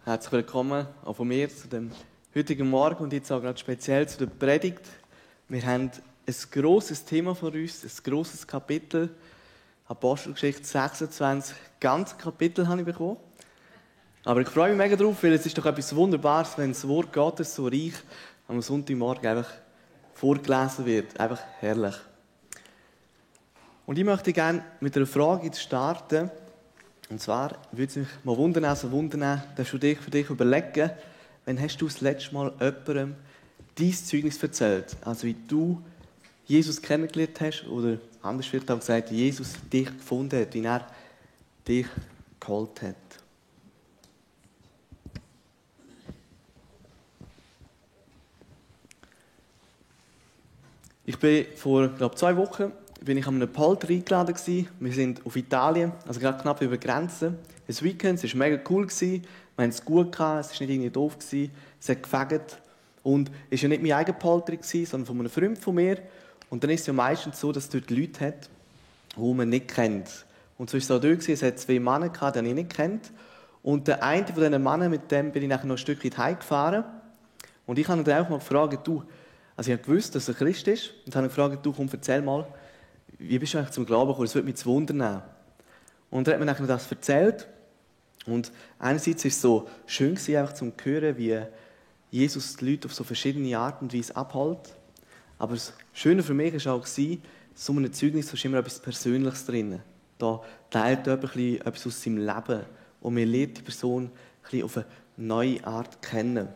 Herzlich willkommen auch von mir zu dem heutigen Morgen und jetzt auch gerade speziell zu der Predigt. Wir haben ein grosses Thema vor uns, ein grosses Kapitel. Apostelgeschichte 26, ganze Kapitel habe ich bekommen. Aber ich freue mich mega drauf, weil es ist doch etwas Wunderbares, wenn das Wort Gottes so reich am Sonntagmorgen einfach vorgelesen wird. Einfach herrlich. Und ich möchte gerne mit einer Frage starten. Und zwar würde es mich mal wundern, darfst du für dich überlegen, wann hast du das letzte Mal jemandem dein Zeugnis erzählt? Also wie du Jesus kennengelernt hast, oder anders wird auch gesagt, wie Jesus dich gefunden hat, wie er dich geholt hat. Ich bin vor, 2 Wochen an einem Polter eingeladen gewesen. Wir sind auf Italien, also gerade knapp über die Grenze. Das Weekend, es war mega cool gewesen. Wir haben es gut gehabt, es war nicht irgendwie doof gewesen. Es hat gefegt. Und es war ja nicht mein eigener Polter gewesen, sondern von einem Freund von mir. Und dann ist es ja meistens so, dass es dort Leute hat, die man nicht kennt. Und so war es auch dort gewesen. Es hat 2 Männer gehabt, die ich nicht kennt. Und der eine von diesen Männern, mit dem bin ich nachher noch ein Stückchen heimgefahren. Und ich habe ihn dann auch mal gefragt, also ich habe gewusst, dass er Christ ist. Und habe ihn gefragt, komm, erzähl mal, wie bist du eigentlich zum Glauben gekommen? Das würde mich zu Wunder nehmen. Und er hat mir dann das erzählt. Und einerseits war es so schön, einfach zu hören, wie Jesus die Leute auf so verschiedene Art und Weise abholt. Aber das Schöne für mich war auch, so ein Zeugnis ist immer etwas Persönliches drin. Da teilt jemand etwas aus seinem Leben. Und man lernt die Person auf eine neue Art kennen.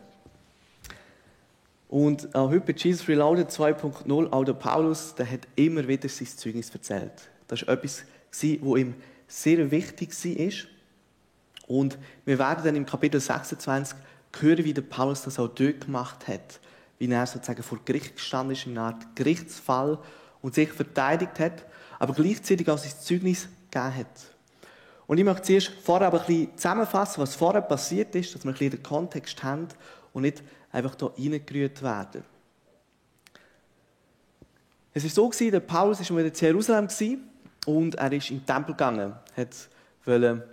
Und auch heute bei Jesus Reloaded 2.0, auch der Paulus, der hat immer wieder sein Zeugnis erzählt. Das war etwas, was ihm sehr wichtig war. Und wir werden dann im Kapitel 26 hören, wie der Paulus das auch dort gemacht hat. Wie er sozusagen vor Gericht gestanden ist, in einer Art Gerichtsfall und sich verteidigt hat, aber gleichzeitig auch sein Zeugnis gegeben hat. Und ich möchte zuerst vorher aber ein bisschen zusammenfassen, was vorher passiert ist, dass wir ein bisschen den Kontext haben und nicht einfach hier reingerührt werden. Es war so, der Paulus war wieder in Jerusalem und er ist in den Tempel gegangen, wollte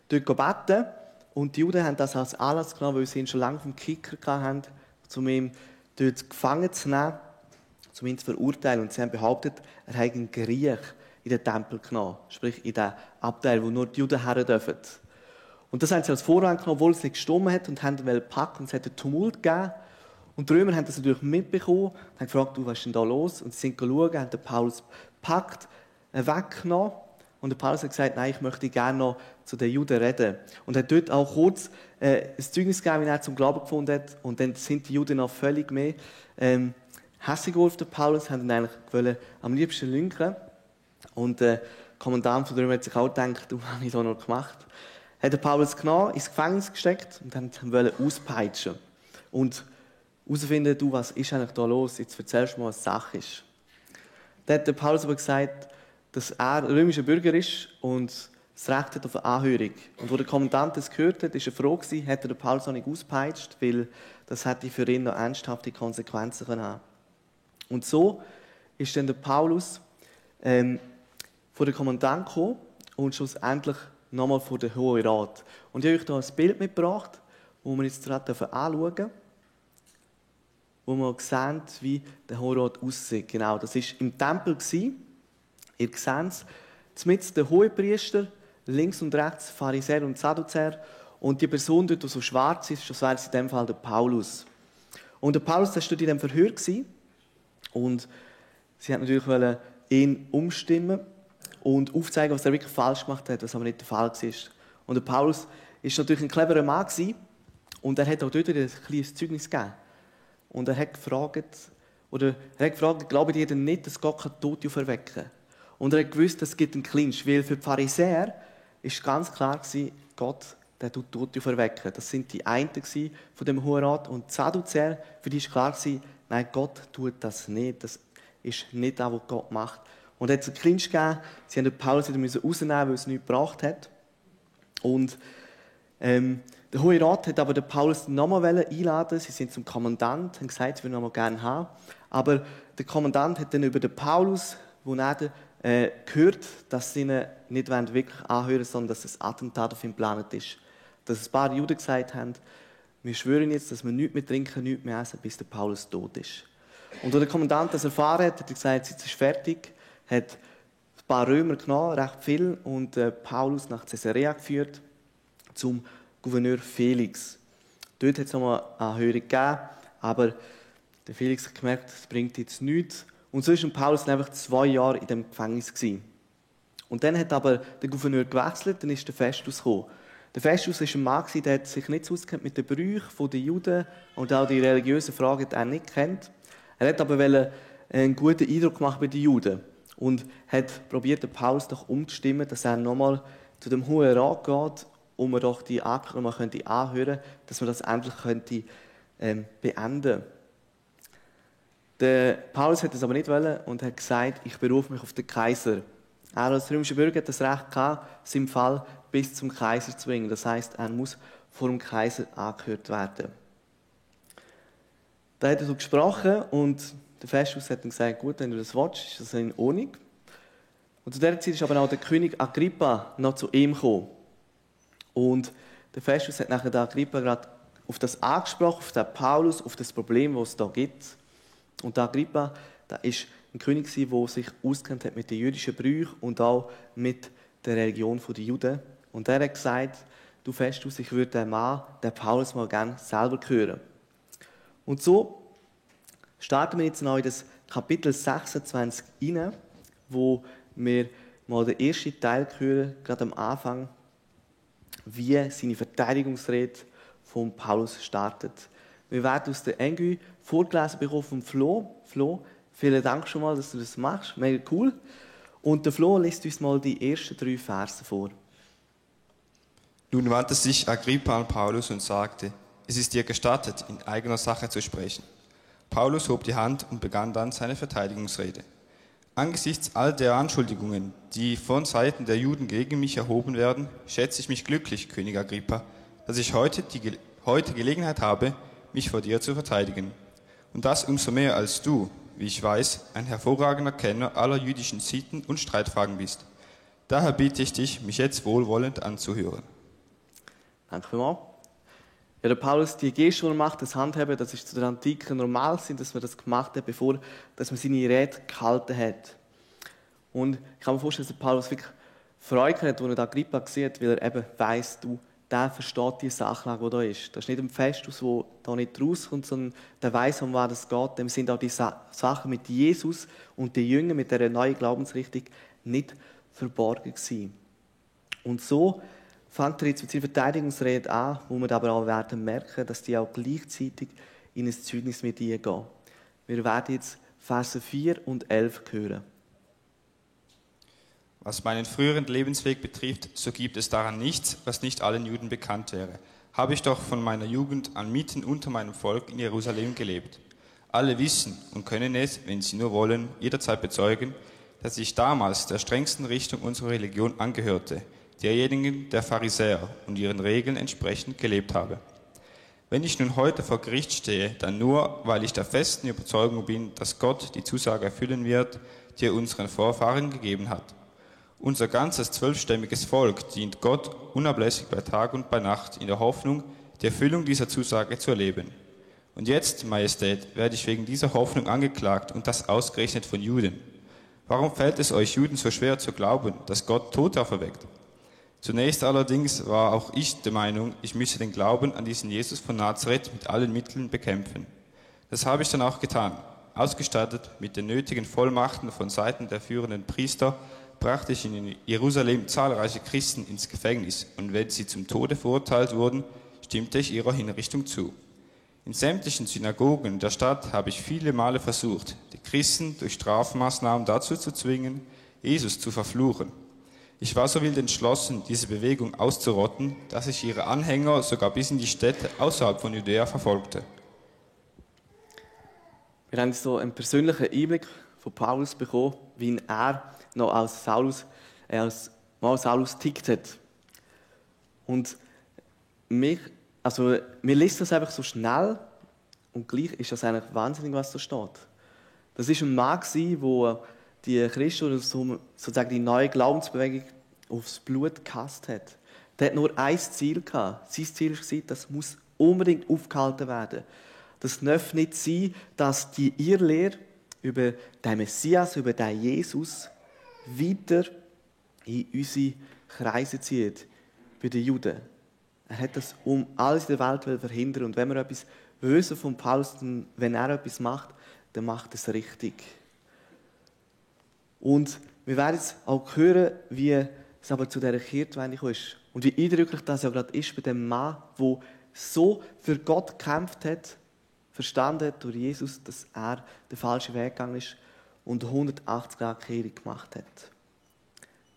dort beten und die Juden haben das als Anlass genommen, weil sie ihn schon lange vom Kicker hatten, um ihn dort gefangen zu nehmen, um ihn zu verurteilen. Und sie haben behauptet, er habe einen Griech in den Tempel genommen, sprich in den Abteil, wo nur die Juden her dürfen. Und das haben sie als Vorwand genommen, obwohl es nicht gestimmt hat und haben ihn gepackt und es hat einen Tumult gegeben. Und die Römer haben das natürlich mitbekommen und haben gefragt, was ist denn da los? Und sie sind schauen, haben den Paulus gepackt, weggenommen. Und der Paulus hat gesagt, nein, ich möchte gerne noch zu den Juden reden. Und er hat dort auch kurz ein Zeugnis gegeben, wie er zum Glauben gefunden hat. Und dann sind die Juden noch völlig mehr hässlich auf den Paulus, haben ihn eigentlich am liebsten lynchen. Und der Kommandant von der Römer hat sich auch gedacht, was habe ich da noch gemacht? Hat den Paulus genommen, ins Gefängnis gesteckt und dann wollte auspeitschen. Und herausfinden, was ist eigentlich da los? Jetzt erzählst du mal, was Sache ist. Dann hat der Paulus aber gesagt, dass er römischer Bürger ist und das Recht hat auf eine Anhörung. Und wo der Kommandant das gehört hat, war er froh gewesen, hätte der Paulus auch nicht ausgepeitscht, weil das hätte für ihn noch ernsthafte Konsequenzen haben. Und so ist dann der Paulus vor den Kommandant gekommen und schlussendlich nochmal vor den Hohen Rat. Und ich habe euch hier ein Bild mitgebracht, das wir jetzt gerade anschauen dürfen, wo wir sehen, wie der Hohe Rat aussieht. Genau, das war im Tempel. Ihr seht es, mitten der Hohepriester, links und rechts Pharisäer und Sadduzäer. Und die Person dort, die so schwarz ist, das wäre in dem Fall der Paulus. Und der Paulus, der war dort in diesem Verhör. Und sie wollten natürlich ihn umstimmen und aufzeigen, was er wirklich falsch gemacht hat, was aber nicht der Fall war. Und der Paulus war natürlich ein cleverer Mann und er hat auch dort wieder ein kleines Zeugnis gegeben. Und er hat gefragt, glauben die denn nicht, dass Gott Tote auferwecken kann? Und er hat gewusst, es gibt einen Clinch, weil für die Pharisäer war ganz klar, Gott, der tut Tote auferwecken. Das sind die einen von dem Hohen Rat. Und die Sadduzäer, für die war klar, nein, Gott tut das nicht. Das ist nicht das, was Gott macht. Und es hat einen Clinch gegeben. Sie mussten den Paulus wieder rausnehmen, weil es nichts gebracht hat. Und der Hohe Rat hat aber den Paulus nochmal einladen. Sie sind zum Kommandant, haben gesagt, sie würden ihn noch mal gerne haben. Aber der Kommandant hat dann über den Paulus, wo er gehört, dass sie ihn nicht wirklich anhören wollen, sondern dass ein Attentat auf ihn geplant ist. Dass ein paar Juden gesagt haben, wir schwören jetzt, dass wir nichts mehr trinken, nichts mehr essen, bis der Paulus tot ist. Und als der Kommandant das erfahren hat, hat er gesagt, jetzt ist fertig, hat ein paar Römer genommen, recht viel, und Paulus nach Caesarea geführt, zum Gouverneur Felix. Dort hat es nochmal eine Höhe gegeben, aber der Felix hat gemerkt, das bringt jetzt nichts. Und so war Paulus dann einfach 2 Jahre in dem Gefängnis gewesen. Und dann hat aber der Gouverneur gewechselt, dann ist der Festus gekommen. Der Festus war ein Mann, der hat sich nicht auskennt mit den Brüchen der Juden und auch die religiösen Fragen die er nicht kennt. Er hat aber einen guten Eindruck gemacht bei den Juden und hat probiert, den Paulus doch umzustimmen, dass er nochmal zu dem Hohen Rat geht, um man doch die Anklage nochmal anhören könnte, dass man das endlich beenden könnte. Der Paulus hat das aber nicht wollen und hat gesagt, ich berufe mich auf den Kaiser. Er als römischer Bürger hat das Recht gehabt, seinen Fall bis zum Kaiser zu bringen. Das heisst, er muss vor dem Kaiser angehört werden. Da hat er so gesprochen und der Festus hat dann gesagt, gut, wenn du das willst, ist das in Ordnung. Und zu dieser Zeit ist aber auch der König Agrippa noch zu ihm gekommen. Und der Festus hat nachher den Agrippa gerade auf das angesprochen, auf den Paulus, auf das Problem, das es da gibt. Und der Agrippa, der ist ein König, der sich auskennt hat mit den jüdischen Brüchen und auch mit der Religion der Juden. Und er hat gesagt, du Festus, ich würde den Mann, den Paulus, mal gerne selber hören. Und so starten wir jetzt noch in das Kapitel 26 rein, wo wir mal den ersten Teil hören, gerade am Anfang, wie seine Verteidigungsrede von Paulus startet. Wir werden aus der Engü vorgelesen bekommen von Flo. Flo, vielen Dank schon mal, dass du das machst. Mega cool. Und der Flo liest uns mal die ersten 3 Verse vor. Nun wandte sich Agrippa an Paulus und sagte, es ist dir gestattet, in eigener Sache zu sprechen. Paulus hob die Hand und begann dann seine Verteidigungsrede. Angesichts all der Anschuldigungen, die von Seiten der Juden gegen mich erhoben werden, schätze ich mich glücklich, König Agrippa, dass ich heute Gelegenheit habe, mich vor dir zu verteidigen. Und das umso mehr, als du, wie ich weiß, ein hervorragender Kenner aller jüdischen Sitten und Streitfragen bist. Daher bitte ich dich, mich jetzt wohlwollend anzuhören. Danke vielmals. Ja, der Paulus, die Geste, die er macht, das Handheben, das ist zu der Antike normal, dass man das gemacht hat, bevor dass man seine Rede gehalten hat. Und ich kann mir vorstellen, dass der Paulus wirklich Freude hat, als er Agrippa gesehen hat, weil er eben weiss, der versteht die Sachlage, die da ist. Das ist nicht ein Festus, der da nicht rauskommt, sondern der weiss, um was es geht. Dem sind auch die Sachen mit Jesus und den Jüngern, mit dieser neuen Glaubensrichtung, nicht verborgen gewesen. Und so fängt er jetzt mit seiner Verteidigungsrede an, wo wir aber auch werden merken, dass die auch gleichzeitig in ein Zeugnis mit eingehen. Wir werden jetzt Verse 4 und 11 hören. Was meinen früheren Lebensweg betrifft, so gibt es daran nichts, was nicht allen Juden bekannt wäre. Habe ich doch von meiner Jugend an mitten unter meinem Volk in Jerusalem gelebt. Alle wissen und können es, wenn sie nur wollen, jederzeit bezeugen, dass ich damals der strengsten Richtung unserer Religion angehörte, derjenigen der Pharisäer, und ihren Regeln entsprechend gelebt habe. Wenn ich nun heute vor Gericht stehe, dann nur, weil ich der festen Überzeugung bin, dass Gott die Zusage erfüllen wird, die er unseren Vorfahren gegeben hat. Unser ganzes 12-stämmiges Volk dient Gott unablässig bei Tag und bei Nacht in der Hoffnung, die Erfüllung dieser Zusage zu erleben. Und jetzt, Majestät, werde ich wegen dieser Hoffnung angeklagt und das ausgerechnet von Juden. Warum fällt es euch Juden so schwer zu glauben, dass Gott Tote auferweckt? Zunächst allerdings war auch ich der Meinung, ich müsse den Glauben an diesen Jesus von Nazareth mit allen Mitteln bekämpfen. Das habe ich dann auch getan. Ausgestattet mit den nötigen Vollmachten von Seiten der führenden Priester, brachte ich in Jerusalem zahlreiche Christen ins Gefängnis, und wenn sie zum Tode verurteilt wurden, stimmte ich ihrer Hinrichtung zu. In sämtlichen Synagogen der Stadt habe ich viele Male versucht, die Christen durch Strafmaßnahmen dazu zu zwingen, Jesus zu verfluchen. Ich war so wild entschlossen, diese Bewegung auszurotten, dass ich ihre Anhänger sogar bis in die Städte außerhalb von Judäa verfolgte. Wir haben so einen persönlichen Einblick von Paulus bekommen, wie er noch als Saulus tickt hat. Und wir lesen das einfach so schnell und gleich ist das eigentlich wahnsinnig, was da steht. Das war ein Mann, der die Christen, sozusagen die neue Glaubensbewegung, aufs Blut gehasst hat. Der hat nur ein Ziel gehabt. Sein Ziel war, das muss unbedingt aufgehalten werden. Das darf nicht sein, dass die Irrlehre über den Messias, über den Jesus weiter in unsere Kreise zieht, bei den Juden. Er hat das um alles in der Welt verhindern. Und wenn wir etwas wissen von Paulus, wenn er etwas macht, dann macht er es richtig. Und wir werden jetzt auch hören, wie es aber zu dieser Kehrtwende ist. Und wie eindrücklich das ja gerade ist bei dem Mann, der so für Gott gekämpft hat, verstanden hat durch Jesus, dass er den falschen Weg gegangen ist und 180 Grad Kehrung gemacht hat.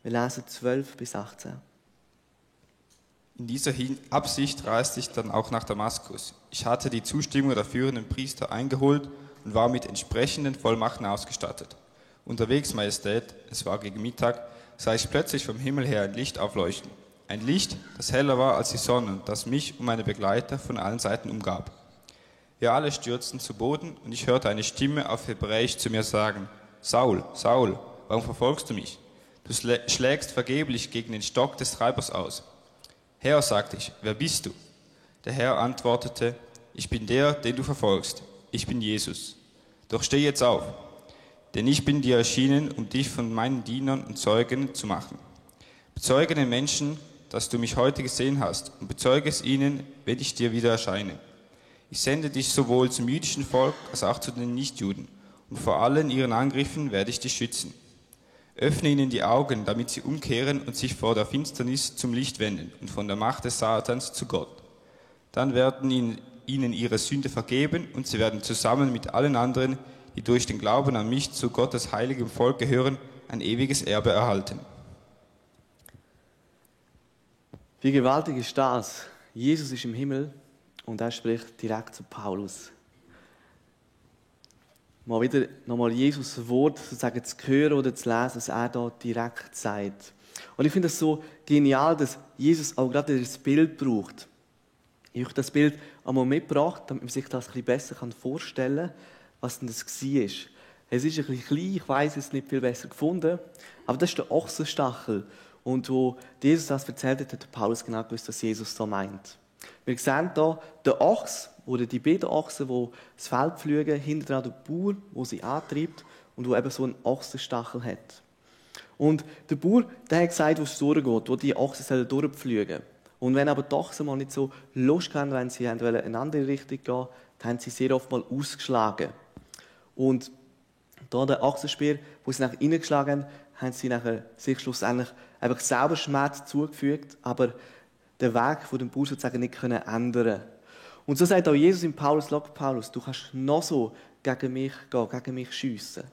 Wir lesen 12 bis 18. In dieser Absicht reiste ich dann auch nach Damaskus. Ich hatte die Zustimmung der führenden Priester eingeholt und war mit entsprechenden Vollmachten ausgestattet. Unterwegs, Majestät, es war gegen Mittag, sah ich plötzlich vom Himmel her ein Licht aufleuchten. Ein Licht, das heller war als die Sonne und das mich und meine Begleiter von allen Seiten umgab. Wir alle stürzten zu Boden und ich hörte eine Stimme auf Hebräisch zu mir sagen: Saul, Saul, warum verfolgst du mich? Du schlägst vergeblich gegen den Stock des Treibers aus. Herr, sagte ich, wer bist du? Der Herr antwortete: Ich bin der, den du verfolgst. Ich bin Jesus. Doch steh jetzt auf, denn ich bin dir erschienen, um dich von meinen Dienern und Zeugen zu machen. Bezeuge den Menschen, dass du mich heute gesehen hast, und bezeuge es ihnen, wenn ich dir wieder erscheine. Ich sende dich sowohl zum jüdischen Volk als auch zu den Nichtjuden, und vor allen ihren Angriffen werde ich dich schützen. Öffne ihnen die Augen, damit sie umkehren und sich vor der Finsternis zum Licht wenden und von der Macht des Satans zu Gott. Dann werden ihnen ihre Sünde vergeben und sie werden zusammen mit allen anderen, die durch den Glauben an mich zu Gottes heiligem Volk gehören, ein ewiges Erbe erhalten. Wie gewaltig ist das? Jesus ist im Himmel und er spricht direkt zu Paulus. Mal wieder nochmal Jesus' Wort sozusagen zu hören oder zu lesen, was er da direkt sagt. Und ich finde es so genial, dass Jesus auch gerade das Bild braucht. Ich habe das Bild einmal mitgebracht, damit man sich das ein bisschen besser vorstellen kann, was denn das war. Es ist ein bisschen klein, ich weiss, es ist nicht viel besser gefunden, aber das ist der Ochsenstachel. Und wo Jesus das erzählt hat, hat Paulus genau gewusst, was Jesus so meint. Wir sehen hier den Ochs, oder die beiden Ochsen, die das Feld pflügen, hinter dran der Bauer, der sie antreibt und der eben so einen Ochsenstachel hat. Und der Bauer, der hat gesagt, wo es durchgeht, wo die Ochsen durchpflügen sollen. Und wenn aber die Ochsen mal nicht so Lust haben, wenn sie in eine andere Richtung gehen, dann haben sie sehr oft mal ausgeschlagen. Und da der Ochsenspeer, wo sie nachher reingeschlagen haben, haben sie nachher sich schlussendlich einfach selber Schmerz zugefügt, aber den Weg von dem Bauer sozusagen nicht ändern können. Und so sagt auch Jesus in Paulus: Paulus, du kannst noch so gegen mich gehen, gegen mich schiessen.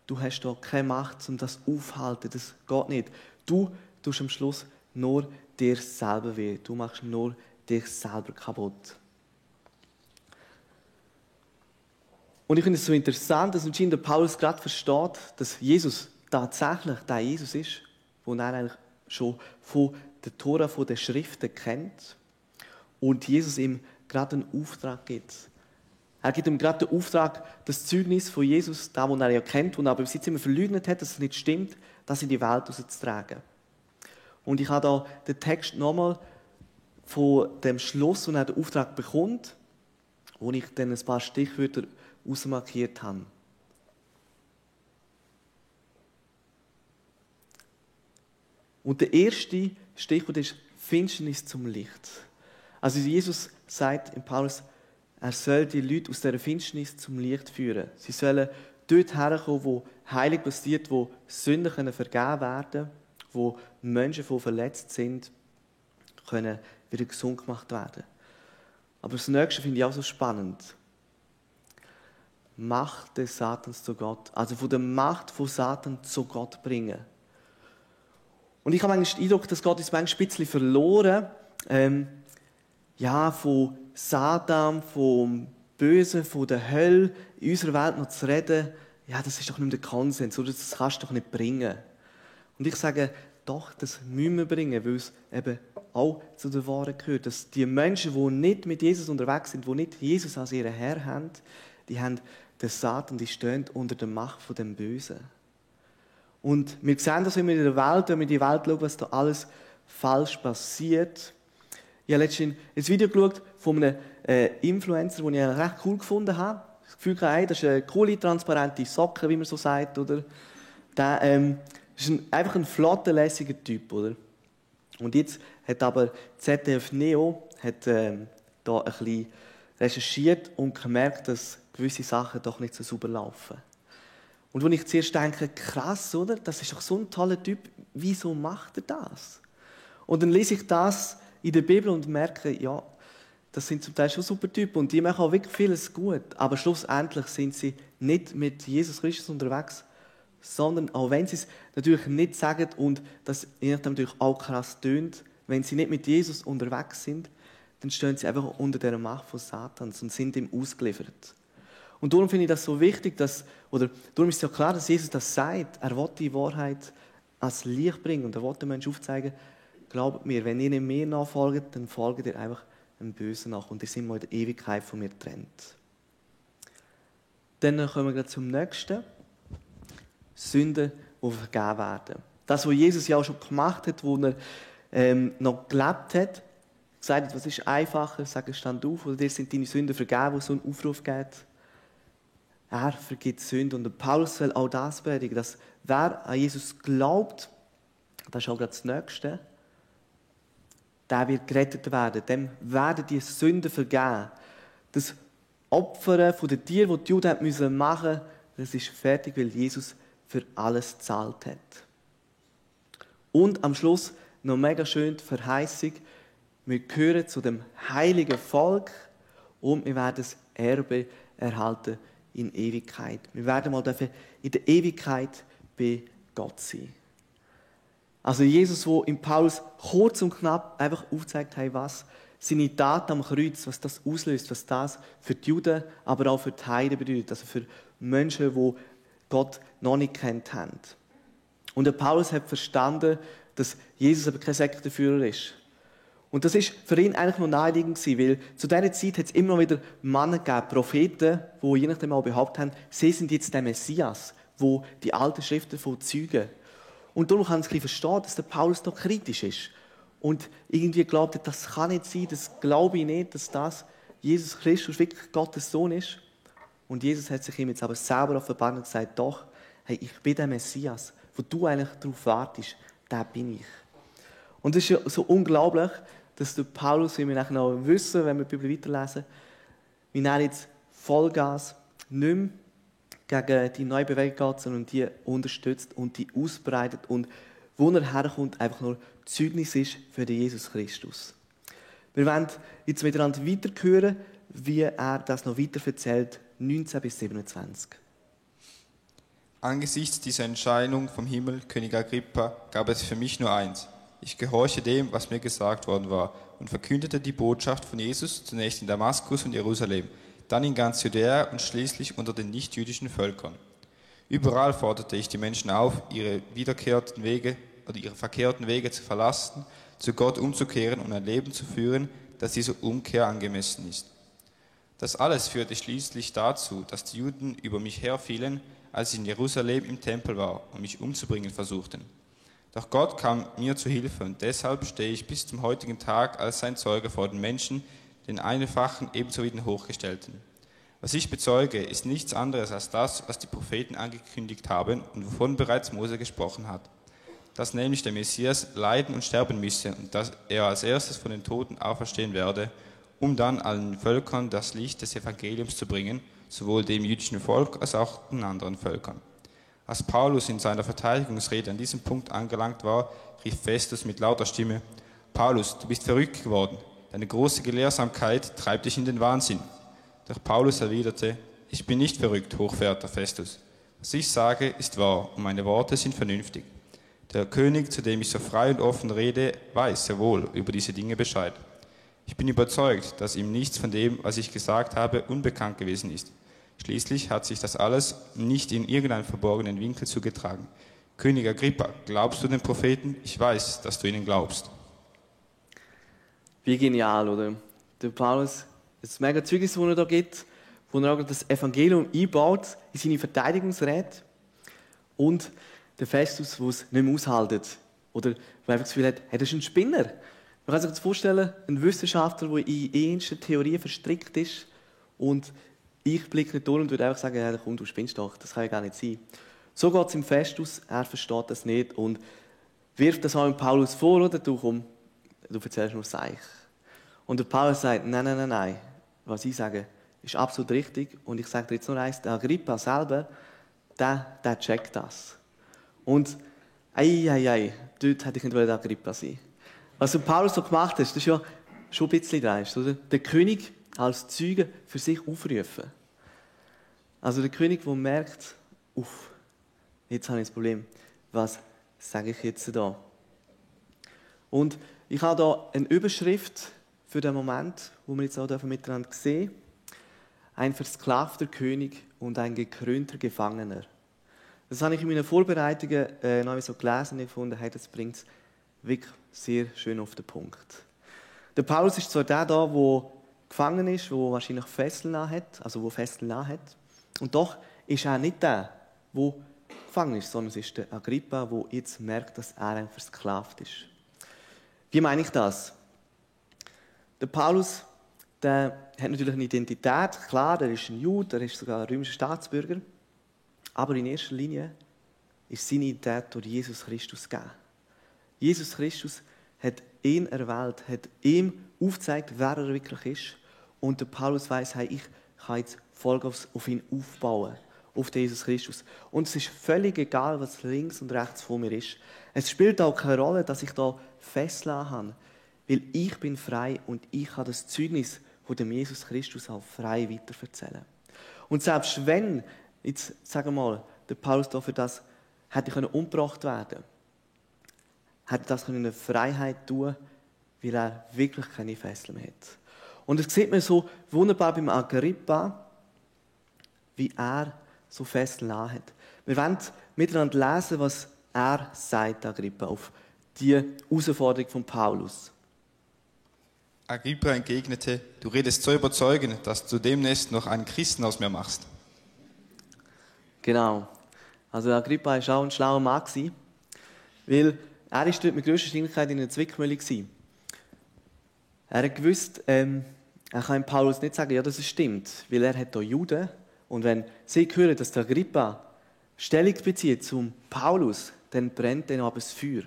Du hast da keine Macht, um das aufzuhalten. Das geht nicht. Du tust am Schluss nur dir selber weh. Du machst nur dich selber kaputt. Und ich finde es so interessant, dass anscheinend Paulus gerade versteht, dass Jesus tatsächlich der Jesus ist, den er eigentlich schon von der Tora, von den Schriften kennt. Und Jesus ihm gerade einen Auftrag gibt. Er gibt ihm gerade den Auftrag, das Zeugnis von Jesus, das er ja kennt und aber bis jetzt immer verleugnet hat, dass es nicht stimmt, das in die Welt rauszutragen. Und ich habe da den Text nochmal von dem Schluss, wo er den Auftrag bekommt, wo ich dann ein paar Stichwörter ausmarkiert habe. Und der erste Stichwort ist Finsternis zum Licht. Also Jesus sagt in Paulus, er soll die Leute aus dieser Finsternis zum Licht führen. Sie sollen dort herkommen, wo Heilung passiert, wo Sünden vergeben werden können, wo Menschen, die verletzt sind, können wieder gesund gemacht werden. Aber das Nächste finde ich auch so spannend. Macht des Satans zu Gott. Also von der Macht von Satan zu Gott bringen. Und ich habe manchmal den Eindruck, dass Gott ist manchmal ein bisschen verloren, von Satan, vom Bösen, von der Hölle in unserer Welt noch zu reden, ja, das ist doch nicht mehr der Konsens, oder das kannst du doch nicht bringen. Und ich sage, doch, das müssen wir bringen, weil es eben auch zu der Wahrheit gehört, dass die Menschen, die nicht mit Jesus unterwegs sind, die nicht Jesus als ihren Herr haben, die haben den Satan, die stehen unter der Macht von dem Bösen. Und wir sehen das immer in der Welt, wenn wir in die Welt schauen, was da alles falsch passiert. Ich habe letztens ein Video geschaut von einem Influencer, den ich recht cool gefunden habe. Das Gefühl hatte, hey, das ist eine coole, transparente Socke, wie man so sagt. Oder? Der ist einfach ein flotter, lässiger Typ. Oder? Und jetzt hat aber ZDF Neo da ein bisschen recherchiert und gemerkt, dass gewisse Sachen doch nicht so sauber laufen. Und wo ich zuerst denke, krass, oder? Das ist doch so ein toller Typ, wieso macht er das? Und dann lese ich das in der Bibel und merke, ja, das sind zum Teil schon super Typen und die machen auch wirklich vieles gut. Aber schlussendlich sind sie nicht mit Jesus Christus unterwegs, sondern auch wenn sie es natürlich nicht sagen und das je nachdem natürlich auch krass tönt, wenn sie nicht mit Jesus unterwegs sind, dann stehen sie einfach unter der Macht von Satans und sind ihm ausgeliefert. Und darum finde ich das so wichtig, darum ist es ja klar, dass Jesus das sagt. Er will die Wahrheit als Licht bringen und er will den Menschen aufzeigen, glaubt mir, wenn ihr nicht mir nachfolgt, dann folgt ihr einfach dem Bösen nach und ihr seid mal in der Ewigkeit von mir getrennt. Dann kommen wir gleich zum nächsten. Sünden, die vergeben werden. Das, was Jesus ja auch schon gemacht hat, wo er noch gelebt hat, gesagt hat, was ist einfacher, sagen, stand auf, oder dir sind deine Sünden vergeben, wo es so einen Aufruf gibt. Er vergibt Sünden. Und Paulus will auch das predigen, dass wer an Jesus glaubt, das ist auch gerade das Nächste, der wird gerettet werden. Dem werden die Sünden vergeben. Das Opfern von den Tieren, die die Juden machen mussten, das ist fertig, weil Jesus für alles gezahlt hat. Und am Schluss noch mega schön die Verheißung, wir gehören zu dem heiligen Volk und wir werden das Erbe erhalten in Ewigkeit. Wir werden mal in der Ewigkeit bei Gott sein. Also Jesus, der in Paulus kurz und knapp einfach aufzeigt hat, was seine Tat am Kreuz, was das auslöst, was das für die Juden, aber auch für die Heiden bedeutet, also für Menschen, die Gott noch nicht kennt haben. Und der Paulus hat verstanden, dass Jesus aber kein Sektenführer ist. Und das ist für ihn eigentlich noch naheliegend gewesen, weil zu dieser Zeit hat es immer wieder Männer gegeben, Propheten, die je nachdem auch behauptet haben, sie sind jetzt der Messias, wo die alten Schriften von Zeugen. Und darum kann ich verstehen, dass der Paulus da kritisch ist. Und irgendwie glaubt, das kann nicht sein, das glaube ich nicht, dass das Jesus Christus wirklich Gottes Sohn ist. Und Jesus hat sich ihm jetzt aber selber offenbart und gesagt, doch, hey, ich bin der Messias, wo du eigentlich darauf wartest, der bin ich. Und es ist ja so unglaublich, dass der Paulus, wie wir nachher noch wissen, wenn wir die Bibel weiterlesen, wie er jetzt Vollgas nicht mehr gegen die neue Bewegung geht, sondern die unterstützt und die ausbreitet und wo er herkommt, einfach nur Zeugnis ist für den Jesus Christus. Wir werden jetzt miteinander weiterhören, wie er das noch weiter erzählt, 19 bis 27. Angesichts dieser Entscheidung vom Himmel, König Agrippa, gab es für mich nur eins. Ich gehorchte dem, was mir gesagt worden war, und verkündete die Botschaft von Jesus zunächst in Damaskus und Jerusalem, dann in ganz Judäa und schließlich unter den nichtjüdischen Völkern. Überall forderte ich die Menschen auf, ihre verkehrten Wege zu verlassen, zu Gott umzukehren und ein Leben zu führen, das dieser Umkehr angemessen ist. Das alles führte schließlich dazu, dass die Juden über mich herfielen, als ich in Jerusalem im Tempel war und mich umzubringen versuchten. Doch Gott kam mir zu Hilfe und deshalb stehe ich bis zum heutigen Tag als sein Zeuge vor den Menschen, den Einfachen ebenso wie den Hochgestellten. Was ich bezeuge, ist nichts anderes als das, was die Propheten angekündigt haben und wovon bereits Mose gesprochen hat. Dass nämlich der Messias leiden und sterben müsse und dass er als erstes von den Toten auferstehen werde, um dann allen Völkern das Licht des Evangeliums zu bringen, sowohl dem jüdischen Volk als auch den anderen Völkern. Als Paulus in seiner Verteidigungsrede an diesem Punkt angelangt war, rief Festus mit lauter Stimme: Paulus, du bist verrückt geworden. Deine große Gelehrsamkeit treibt dich in den Wahnsinn. Doch Paulus erwiderte: Ich bin nicht verrückt, hochverehrter Festus. Was ich sage, ist wahr und meine Worte sind vernünftig. Der König, zu dem ich so frei und offen rede, weiß sehr wohl über diese Dinge Bescheid. Ich bin überzeugt, dass ihm nichts von dem, was ich gesagt habe, unbekannt gewesen ist. Schließlich hat sich das alles nicht in irgendeinem verborgenen Winkel zugetragen. König Agrippa, glaubst du den Propheten? Ich weiß, dass du ihnen glaubst. Wie genial, oder? Der Paulus, das mega Zeugnis, das er da gibt, wo er auch das Evangelium einbaut in seine Verteidigungsrede. Und der Festus, der es nicht mehr aushält. Oder wo einfach das Gefühl hat, hey, das ist ein Spinner. Man kann sich das vorstellen, ein Wissenschaftler, der in ähnlichen Theorien verstrickt ist und ich blicke nicht durch und würde einfach sagen, ja, komm, du spinnst doch, das kann ja gar nicht sein. So geht es im Festus, er versteht das nicht und wirft das auch dem Paulus vor, oder? Du erzählst nur Seich. Und der Paulus sagt, nein, was ich sage, ist absolut richtig und ich sage dir jetzt nur eins, der Agrippa selber, der checkt das. Und dort hätte ich nicht der Agrippa sein. Was der Paulus so gemacht hat, das ist ja schon ein bisschen dreist, oder? Der König als Zeuge für sich aufrufen. Also der König, der merkt, jetzt habe ich das Problem. Was sage ich jetzt da? Und ich habe da eine Überschrift für den Moment, wo wir jetzt auch miteinander sehen. Ein versklavter König und ein gekrönter Gefangener. Das habe ich in meinen Vorbereitungen noch so gelesen und gefunden, hey, das bringt es wirklich sehr schön auf den Punkt. Der Paulus ist zwar der da, der gefangen ist, der wahrscheinlich Fesseln hat, und doch ist er nicht der, der gefangen ist, sondern es ist der Agrippa, der jetzt merkt, dass er ein versklavt ist. Wie meine ich das? Der Paulus, der hat natürlich eine Identität, klar, er ist ein Jude, er ist sogar ein römischer Staatsbürger, aber in erster Linie ist seine Identität durch Jesus Christus gegeben. Jesus Christus hat ihn erwählt, hat ihm aufgezeigt, wer er wirklich ist. Und der Paulus weiss, hey, ich kann jetzt Folge auf ihn aufbauen, auf den Jesus Christus. Und es ist völlig egal, was links und rechts von mir ist. Es spielt auch keine Rolle, dass ich da festlassen habe, weil ich bin frei und ich kann das Zeugnis von dem Jesus Christus auch frei weiterverzählen. Und selbst wenn, jetzt sagen wir mal, der Paulus da für das hätte umgebracht werden, hätte das in eine Freiheit tun, weil er wirklich keine Fesseln mehr hat. Und das sieht man so wunderbar beim Agrippa, wie er so Fesseln hat. Wir wollen miteinander lesen, was er sagt, Agrippa, auf die Herausforderung von Paulus. Agrippa entgegnete, du redest so überzeugend, dass du demnächst noch einen Christen aus mir machst. Genau. Also Agrippa war auch ein schlauer Mann, weil er ist dort mit grösster Wahrscheinlichkeit in einer Zwickmühle gewesen. Er hat gewusst, er kann Paulus nicht sagen, ja, das stimmt, weil er hat hier Juden. Und wenn sie hören, dass der Agrippa Stellung bezieht zum Paulus, dann brennt dann aber das Feuer.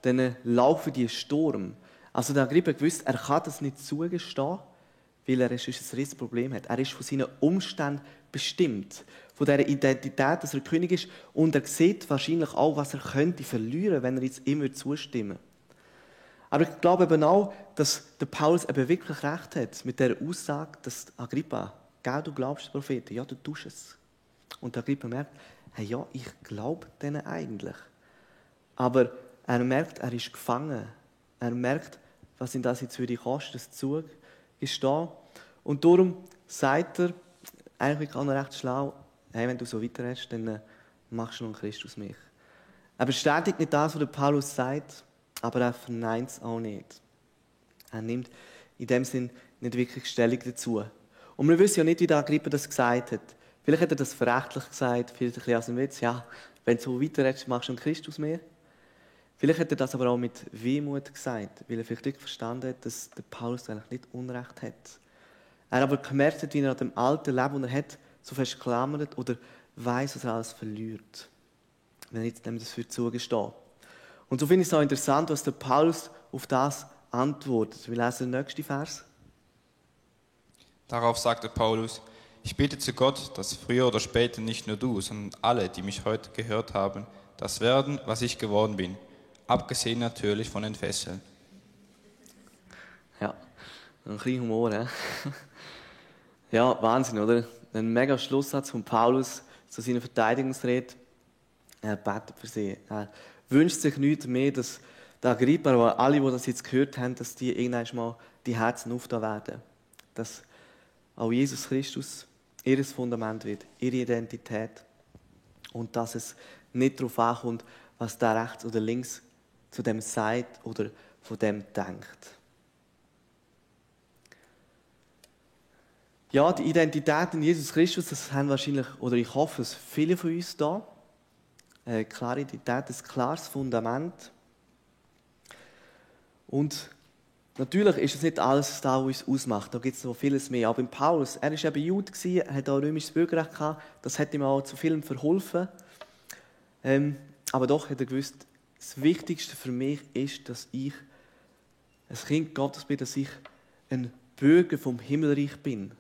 Dann laufen die Sturm. Also der Agrippa gewusst, er kann das nicht zugestehen, weil er ein riesiges Problem hat. Er ist von seinen Umständen bestimmt, von dieser Identität, dass er König ist. Und er sieht wahrscheinlich auch, was er könnte verlieren, wenn er jetzt immer zustimmen würde. Aber ich glaube eben auch, dass der Paulus eben wirklich recht hat mit der Aussage, dass Agrippa, gell, du glaubst den Propheten, ja, du tust es. Und der Agrippa merkt, hey, ja, ich glaube denen eigentlich. Aber er merkt, er ist gefangen. Er merkt, was ihn das jetzt würde kosten, das zugestehen. Und darum sagt er, eigentlich auch noch recht schlau, hey, wenn du so weiterredest, dann machst du noch einen Christus mich. Er bestätigt nicht das, was der Paulus sagt, aber er verneint es auch nicht. Er nimmt in dem Sinn nicht wirklich Stellung dazu. Und wir wissen ja nicht, wie der Agrippa das gesagt hat. Vielleicht hat er das verächtlich gesagt, vielleicht ein bisschen aus dem Witz, ja, wenn du so weiterredest, machst du einen Christus mehr. Vielleicht hat er das aber auch mit Wehmut gesagt, weil er vielleicht wirklich verstanden hat, dass der Paulus eigentlich nicht Unrecht hat. Er aber gemerkt hat, wie er an dem alten Leben, das er hat, so fest klammert oder weiss, was er alles verliert. Wenn er jetzt dem das für zugesteht. Und so finde ich es auch interessant, was der Paulus auf das antwortet. Wir lesen den nächsten Vers. Darauf sagte Paulus, ich bete zu Gott, dass früher oder später nicht nur du, sondern alle, die mich heute gehört haben, das werden, was ich geworden bin. Abgesehen natürlich von den Fesseln. Ja, ein kleiner Humor, he? Ja, Wahnsinn, oder? Ein mega Schlusssatz von Paulus zu seiner Verteidigungsrede. Er betet für sie. Er wünscht sich nichts mehr, dass der Agrippa, aber alle, die das jetzt gehört haben, dass die irgendwann mal die Herzen aufgetan werden. Dass auch Jesus Christus ihr Fundament wird, ihre Identität. Und dass es nicht darauf ankommt, was der rechts oder links zu dem sagt oder von dem denkt. Ja, die Identität in Jesus Christus, das haben wahrscheinlich, oder ich hoffe es, viele von uns da. Eine klare Identität, ein klares Fundament. Und natürlich ist es nicht alles da, was uns ausmacht. Da gibt es noch vieles mehr. Aber Paulus, er war eben Jude, er hat auch römisches Bürgerrecht gehabt. Das hat ihm auch zu vielem verholfen. Aber doch hat er gewusst, das Wichtigste für mich ist, dass ich ein Kind Gottes bin, dass ich ein Bürger vom Himmelreich bin.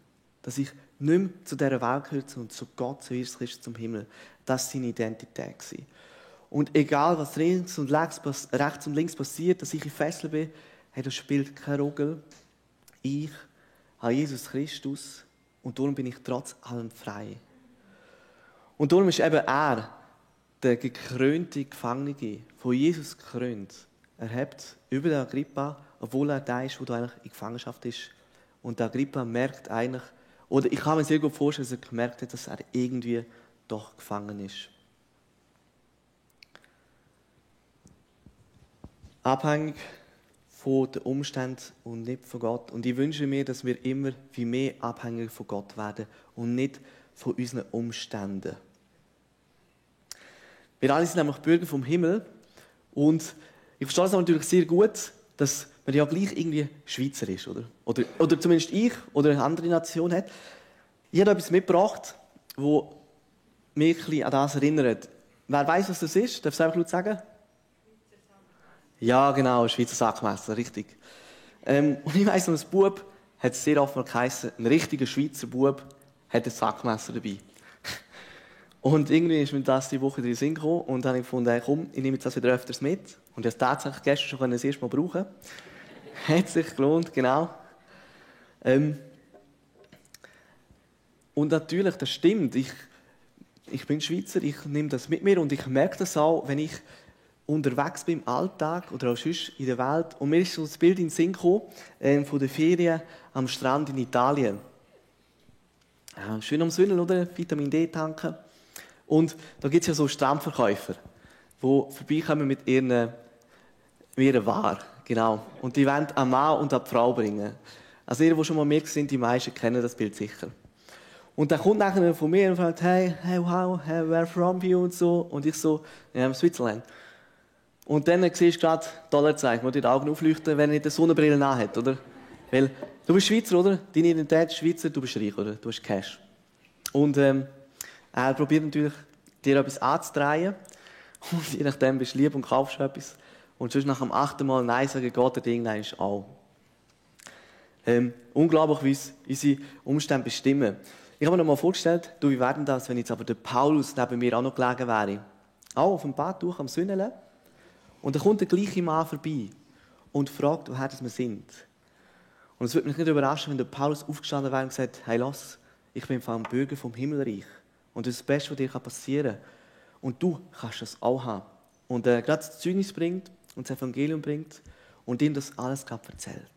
Dass ich nicht mehr zu dieser Welt gehöre, sondern zu Gott, zu Jesus Christus, zum Himmel. Das war seine Identität. Und egal, was rechts und links passiert, dass ich in Fesseln bin, das spielt keine Rolle. Ich habe Jesus Christus und darum bin ich trotz allem frei. Und darum ist eben er, der gekrönte Gefangene, von Jesus gekrönt. Er hebt über den Agrippa, obwohl er der ist, der eigentlich in Gefangenschaft ist. Und der Agrippa merkt eigentlich, oder ich kann mir sehr gut vorstellen, dass er gemerkt hat, dass er irgendwie doch gefangen ist. Abhängig von den Umständen und nicht von Gott. Und ich wünsche mir, dass wir immer wie mehr abhängig von Gott werden und nicht von unseren Umständen. Wir alle sind nämlich Bürger vom Himmel und ich verstehe es natürlich sehr gut, dass man ja gleich irgendwie Schweizer ist, oder? Oder zumindest ich oder eine andere Nation hat. Ich habe etwas mitgebracht, das mich ein bisschen an das erinnert. Wer weiß, was das ist? Darf ich es einfach laut sagen? Ja, genau, Schweizer Sackmesser, richtig. Und ich weiss noch, ein Bub hat es sehr oft mal geheißen, ein richtiger Schweizer Bub hat ein Sackmesser dabei. Und irgendwie ist mir das die Woche in den Sinn gekommen und dann habe ich gefunden, komm, ich nehme jetzt das wieder öfters mit. Und ich habe es tatsächlich gestern schon das erste Mal brauchen. Hat sich gelohnt, genau. Und natürlich, das stimmt, ich bin Schweizer, ich nehme das mit mir und ich merke das auch, wenn ich unterwegs bin im Alltag oder auch sonst in der Welt. Und mir ist so das Bild in den Sinn gekommen, von der Ferien am Strand in Italien. Ja, schön am Sünnen, oder? Vitamin D tanken. Und da gibt es ja so Strandverkäufer, die vorbeikommen mit ihrer Ware. Genau. Und die wollen einen Mann und eine Frau bringen. Also ihr, die schon mal mehr sind, die meisten kennen das Bild sicher. Und dann kommt nachher von mir und fragt, hey, wow, where from you und so. Und ich so, ja, Switzerland. Und dann siehst du gerade Dollarzeichen, wo dir die Augen aufleuchten, wenn er nicht eine Sonnenbrille hat, oder? Weil du bist Schweizer, oder? Deine Identität ist Schweizer, du bist reich, oder? Du hast Cash. Und er probiert natürlich, dir etwas anzudrehen. Und je nachdem bist du lieb und kaufst etwas. Und sonst nach dem 8. Mal Nein sagen, geht der Ding eigentlich auch. Unglaublich, wie uns unsere Umstände bestimmen. Ich habe mir noch mal vorgestellt, wie wäre das, wenn jetzt aber der Paulus neben mir auch noch gelegen wäre. Auch auf dem Badtuch am Sünnele. Und dann kommt der gleiche Mann vorbei und fragt, woher wir sind. Und es würde mich nicht überraschen, wenn der Paulus aufgestanden wäre und gesagt, hey, lass, ich bin ein Bürger vom Himmelreich. Und das ist das Beste, was dir passieren kann. Und du kannst das auch haben. Und gerade das Zeugnis bringt und das Evangelium bringt und ihm das alles gerade erzählt.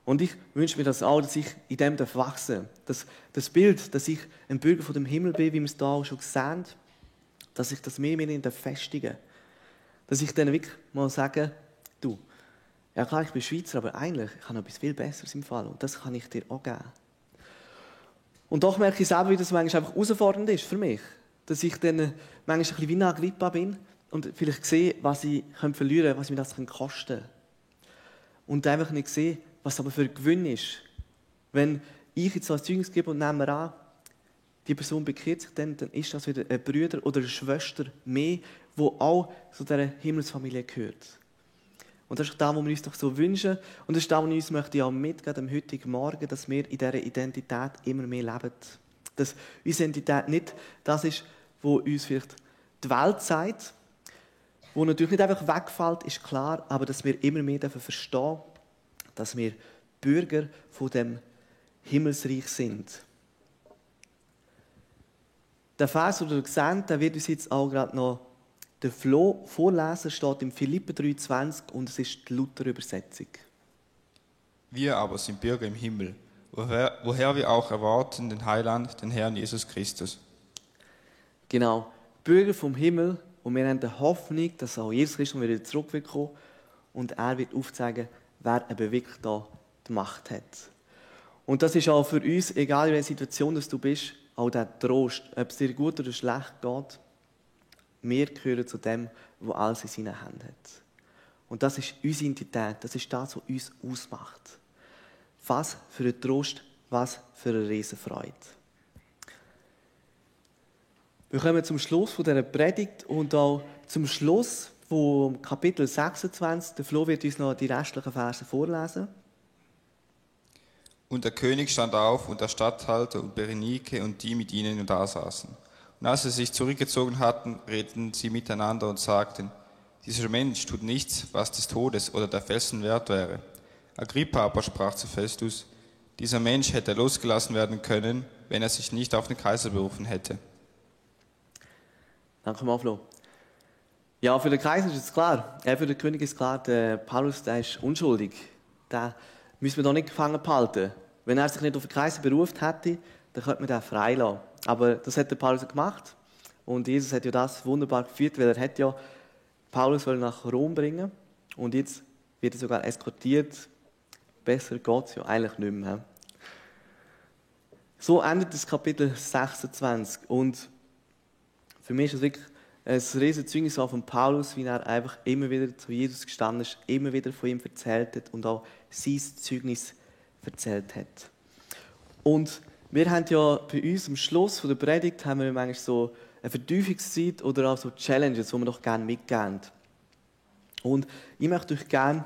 Und ich wünsche mir das auch, dass ich in dem wachsen darf. Das Bild, dass ich ein Bürger von dem Himmel bin, wie wir es da auch schon gesehen haben, dass ich das mehr in der festigen. Dass ich dann wirklich mal sage, du, ja klar, ich bin Schweizer, aber eigentlich ich habe noch etwas viel Besseres im Fall. Und das kann ich dir auch geben. Und doch merke ich selber, wie das manchmal einfach herausfordernd ist für mich. Dass ich dann manchmal ein bisschen wie eine Agrippa bin und vielleicht sehe, was ich verlieren könnte, was mir das kosten kann. Und einfach nicht sehe, was aber für ein Gewinn ist. Wenn ich jetzt so ein Zeugnis gebe und nehme an, die Person bekehrt sich dann ist das wieder ein Bruder oder eine Schwester mehr, die auch zu dieser Himmelsfamilie gehört. Und das ist das, was wir uns doch so wünschen. Und das ist das, was ich uns möchte auch mitgeben am heutigen Morgen, dass wir in dieser Identität immer mehr leben. Dass unsere Identität nicht das ist, was uns vielleicht die Welt sagt, wo natürlich nicht einfach wegfällt, ist klar, aber dass wir immer mehr verstehen dürfen, dass wir Bürger von dem Himmelsreich sind. Der Vers, den ihr seht, der wird uns jetzt auch gerade noch der Flo vorlesen, steht im Philipper 3,20 und es ist die Luther-Übersetzung. Wir aber sind Bürger im Himmel, woher wir auch erwarten den Heiland, den Herrn Jesus Christus. Genau, Bürger vom Himmel und wir haben die Hoffnung, dass auch Jesus Christus wieder zurück wird kommen und er wird aufzeigen, wer eben wirklich da die Macht hat. Und das ist auch für uns, egal in welcher Situation du bist, auch der Trost, ob es dir gut oder schlecht geht. Wir gehören zu dem, der alles in seinen Händen hat. Und das ist unsere Identität, das ist das, was uns ausmacht. Was für ein Trost, was für eine Riesenfreude. Wir kommen zum Schluss dieser Predigt und auch zum Schluss vom Kapitel 26. Der Flo wird uns noch die restlichen Verse vorlesen. Und der König stand auf und der Statthalter und Berenike und die mit ihnen da saßen. Und als sie sich zurückgezogen hatten, redeten sie miteinander und sagten, dieser Mensch tut nichts, was des Todes oder der Felsen wert wäre. Agrippa aber sprach zu Festus, dieser Mensch hätte losgelassen werden können, wenn er sich nicht auf den Kaiser berufen hätte. Danke mal, Flo. Ja, für den Kaiser ist es klar, für den König ist klar, der Paulus, der ist unschuldig. Den müssen wir doch nicht gefangen behalten. Wenn er sich nicht auf den Kaiser berufen hätte, dann könnte man den freilassen. Aber das hat der Paulus gemacht. Und Jesus hat ja das wunderbar geführt, weil er hat ja Paulus nach Rom bringen. Und jetzt wird er sogar eskortiert. Besser geht es ja eigentlich nicht mehr. So endet das Kapitel 26. Und für mich ist es wirklich ein riesiges Zeugnis von Paulus, wie er einfach immer wieder zu Jesus gestanden ist, immer wieder von ihm erzählt hat und auch sein Zeugnis erzählt hat. Und wir haben ja bei uns am Schluss der Predigt haben wir manchmal so eine Vertiefungszeit oder auch so Challenges, die wir doch gerne mitgeben. Und ich möchte euch gerne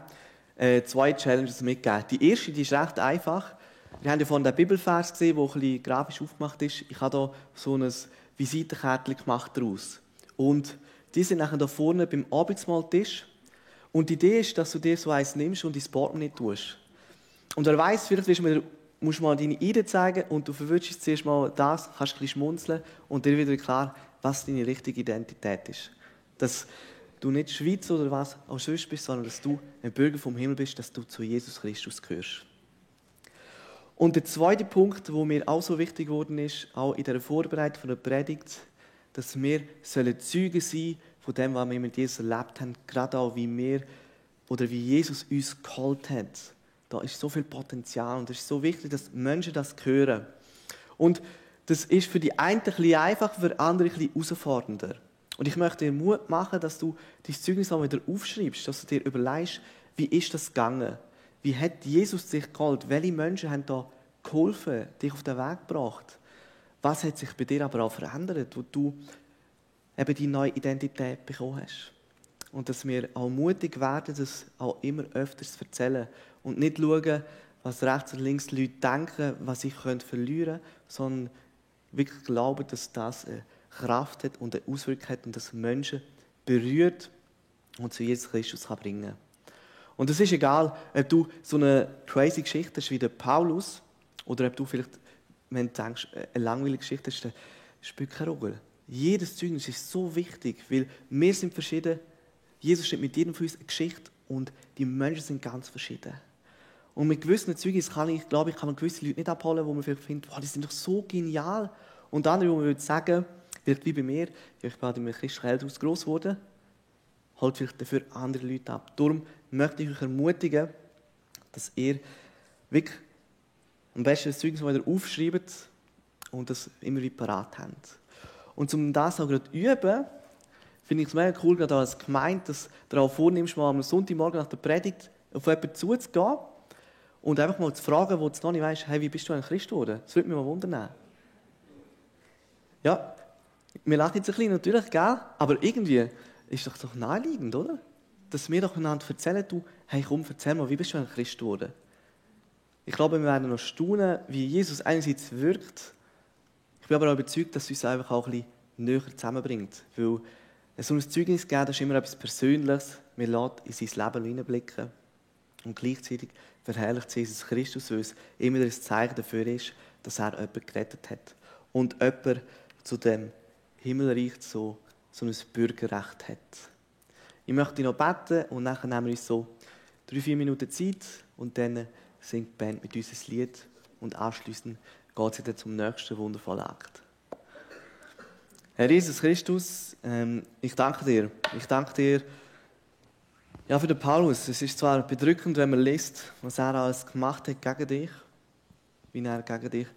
2 Challenges mitgeben. Die erste, die ist recht einfach. Wir haben ja vorhin den Bibelvers gesehen, der ein bisschen grafisch aufgemacht ist. Ich habe hier so ein Visitenkärtchen gemacht daraus. Und die sind nachher da vorne beim Abendmahltisch. Und die Idee ist, dass du dir so eins nimmst und ins Portemonnaie tust. Und wer weiss, vielleicht musst du mal deine ID zeigen und du verwünschst zuerst mal das, kannst ein bisschen schmunzeln und dir wieder klar, was deine richtige Identität ist. Dass du nicht Schweizer oder was auch sonst bist, sondern dass du ein Bürger vom Himmel bist, dass du zu Jesus Christus gehörst. Und der zweite Punkt, der mir auch so wichtig geworden ist, auch in der Vorbereitung von der Predigt, dass wir Zeugen sein von dem, was wir mit Jesus erlebt haben, gerade auch wie wir oder wie Jesus uns geholt hat. Da ist so viel Potenzial und es ist so wichtig, dass Menschen das hören. Und das ist für die einen ein bisschen einfach, für andere ein bisschen herausfordernder. Und ich möchte dir Mut machen, dass du dein Zeugnis auch wieder aufschreibst, dass du dir überlegst, wie ist das gegangen? Wie hat Jesus dich geholt? Welche Menschen haben da geholfen, dich auf den Weg gebracht? Was hat sich bei dir aber auch verändert, wo du eben die neue Identität bekommen hast? Und dass wir auch mutig werden, das auch immer öfters zu erzählen und nicht schauen, was rechts und links die Leute denken, was ich verlieren könnte, sondern wirklich glauben, dass das eine Kraft hat und eine Auswirkung hat und dass Menschen berührt und zu Jesus Christus bringen kann. Und es ist egal, ob du so eine crazy Geschichte hast wie der Paulus oder ob du vielleicht, wenn du denkst, eine langweilige Geschichte hast, dann spielt keine Rolle. Jedes Zeugnis ist so wichtig, weil wir sind verschieden. Jesus steht mit jedem von uns eine Geschichte und die Menschen sind ganz verschieden. Und mit gewissen Zeugnissen kann man gewisse Leute nicht abholen, wo man vielleicht findet, wow, die sind doch so genial. Und andere, wo man würde sagen, vielleicht wie bei mir, ich bin in einem christlichen Elternhaus gross geworden, holt vielleicht dafür andere Leute ab. Darum möchte ich euch ermutigen, dass ihr wirklich am besten das Zeugnis wieder aufschreibt und das immer wieder parat habt. Und um das auch gerade üben, finde ich es mega cool, gerade als Gemeinde, dass du auch vornimmst, mal am Sonntagmorgen nach der Predigt auf jemanden zuzugehen und einfach mal zu fragen, wo du noch nicht weißt, hey, wie bist du ein Christ geworden? Das würde mich mal wundern. Ja, wir lachen jetzt ein bisschen, natürlich, gell? Aber irgendwie ist doch naheliegend, oder? Dass wir doch einander erzählen, du, hey komm, erzähl mal, wie bist du ein Christ geworden? Ich glaube, wir werden noch staunen, wie Jesus einerseits wirkt. Ich bin aber auch überzeugt, dass es uns einfach auch ein bisschen näher zusammenbringt. Weil so ein Zeugnis geben, das ist immer etwas Persönliches. Wir lassen in sein Leben hineinblicken. Und gleichzeitig verherrlicht Jesus Christus, weil es immer ein Zeichen dafür ist, dass er jemanden gerettet hat. Und jemand zu dem Himmelreich so ein Bürgerrecht hat. Ich möchte noch beten und nachher nehmen wir uns so 3-4 Minuten Zeit und dann singt die Band mit uns ein Lied und anschliessend geht es dann zum nächsten wundervollen Akt. Herr Jesus Christus, ich danke dir. Ich danke dir ja, für den Paulus. Es ist zwar bedrückend, wenn man liest, was er alles gemacht hat gegen dich, wie er gegen dich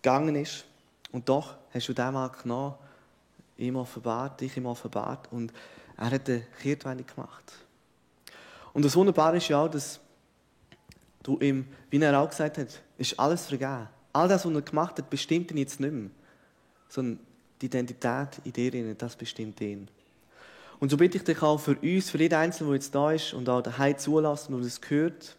gegangen ist. Und doch hast du den Mann genommen, ihm offenbart, dich ihm offenbart und er hat eine Kehrtwende gemacht. Und das Wunderbare ist ja auch, dass du ihm, wie er auch gesagt hat, ist alles vergeben. All das, was er gemacht hat, bestimmt ihn jetzt nicht mehr. Sondern die Identität in dir, das bestimmt ihn. Und so bitte ich dich auch für uns, für jeden Einzelnen, der jetzt da ist und auch daheim zulassen und das gehört,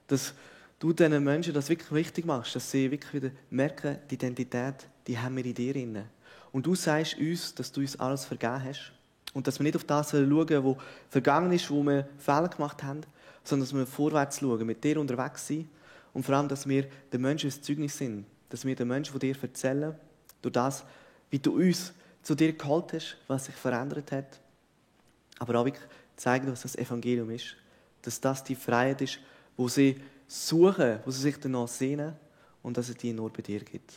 dass du diesen Menschen das wirklich wichtig machst, dass sie wirklich wieder merken, die Identität, die haben wir in dir drin. Und du sagst uns, dass du uns alles vergeben hast. Und dass wir nicht auf das schauen, was vergangen ist, wo wir Fehler gemacht haben, sondern dass wir vorwärts schauen, mit dir unterwegs sind. Und vor allem, dass wir den Menschen ein Zeugnis sind. Dass wir den Menschen von dir erzählen, durch das, wie du uns zu dir geholt hast, was sich verändert hat. Aber auch wirklich zeigen, was das Evangelium ist. Dass das die Freiheit ist, wo sie suchen, wo sie sich danach sehnen und dass es die nur bei dir gibt.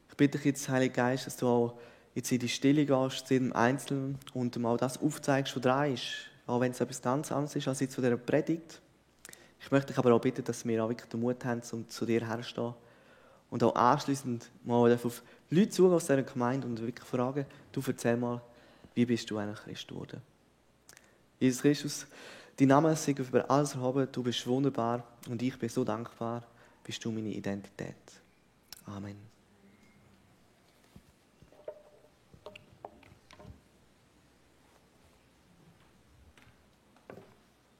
Ich bitte dich jetzt, Heiliger Geist, dass du auch jetzt in die Stille gehst, zu jedem Einzelnen und ihm auch das aufzeigst, was dran ist. Auch wenn es etwas ganz anderes ist als jetzt von dieser Predigt. Ich möchte dich aber auch bitten, dass wir auch wirklich den Mut haben, um zu dir herzustehen. Und auch anschliessend mal auf Leute zugehen aus dieser Gemeinde und wirklich fragen, du erzähl mal, wie bist du eigentlich Christ geworden? Jesus Christus, dein Name ist über alles erhoben, du bist wunderbar und ich bin so dankbar, bist du meine Identität. Amen.